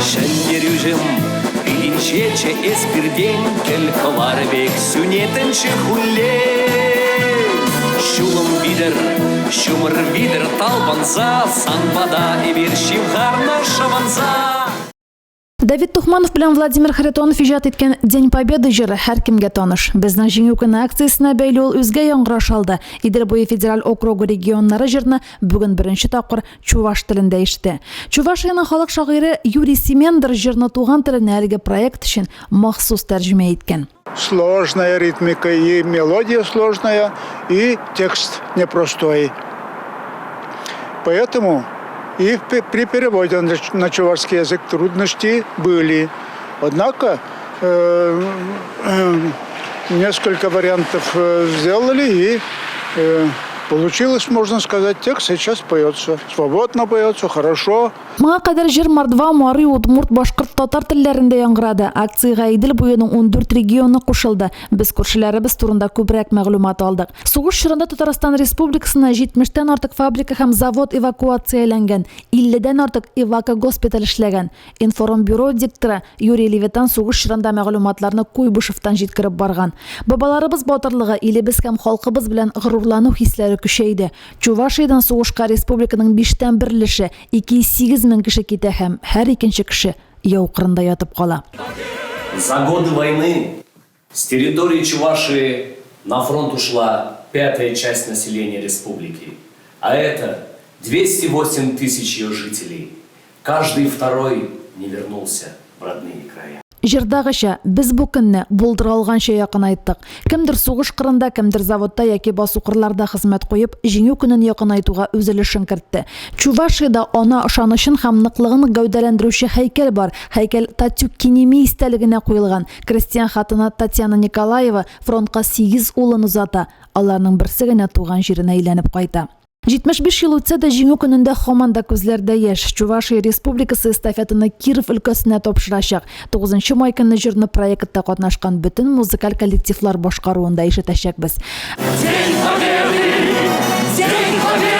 Ҫӗнтерӳҫӗм, пит инҫеччӗ эс пиртен, кӗл кӑвар пек сӳнетӗнччӗ хуллен. Ҫулӑм витӗр, ҫумӑр витӗр талпӑнса, сан пата эпир ҫывхарнӑ шӑвӑнса. Давид Тухманов белән Владимир Харитонов иҗат иткән День Победы җыры һәркемгә таныш. Безнең Җиңү көне акциясенә бәйле ул үзгә яңгыраш алды. Идел буе федераль округы регионнары җырны бүген беренче тапкыр чуваш телендә ишетә. Чувашиянең халык шагыйре Юрий Семендер җырны туган теленә әлеге проект өчен махсус тәрҗемә иткән. Сложная ритмика и мелодия сложная, и текст непростой. Поэтому и при переводе на чувашский язык трудности были. Однако э, э, несколько вариантов э, сделали и э, получилось, можно сказать, текст сейчас поется. Свободно поется, хорошо. Моңа кадәр җыр мордва, мари, удмурт, башкорт, татар телләрендә яңгырады. Акциягә Идел буеның 14 регионы кушылды. Без күршеләребез турында күбрәк мәгълүмат алдык. Сугыш чорында Татарстан Республикасына 70 тән артык фабрика һәм завод эвакуацияләнгән, 50 дән артык эвакогоспиталь эшләгән. Информбюро дикторы Юрий Левитан сугыш чорында мәгълүматларны Куйбышевтан җиткереп барган. Бабаларыбыз батырлыгы, илебез һәм халкыбыз белән горурлану хисләре көчәйде. Чувашиядән сугышка республиканың биштән бер өлеше, 208 мең кеше китә һәм һәр икенче кеше яу кырында ятып кала. За годы войны с территории Чувашии на фронт ушла пятая часть населения республики, а это 208 тысяч ее жителей. Каждый второй не вернулся в родные края. Җырдагыча, без бу көнне булдыра алганча якынайттык. Кемдер сугыш кырында, кемдер заводта яки басу-кырларда хезмәт куеп, Җиңү көнен якынайтуга үз өлешен кертте. Чувашиядә ана ышанычын һәм ныклыгын гәүдәләндерүче һәйкәл бар. Һәйкәл Татюк Кинеми истәлегенә куелган. Крестьян хатыны Татьяна Николаева фронтка сигез улын озата. Аларның берсе генә туган җиренә әйләнеп кайта. 75 ел үтсә дә, Җиңү көнендә һаман да күзләрдә яшь. Чувашия Республикасы эстафетаны Киров өлкәсенә тапшырачак. 9 май көнне җырны проектта катнашкан бөтен музыкаль коллективлар башкаруында ишетәчәкбез. День Победы! День Победы!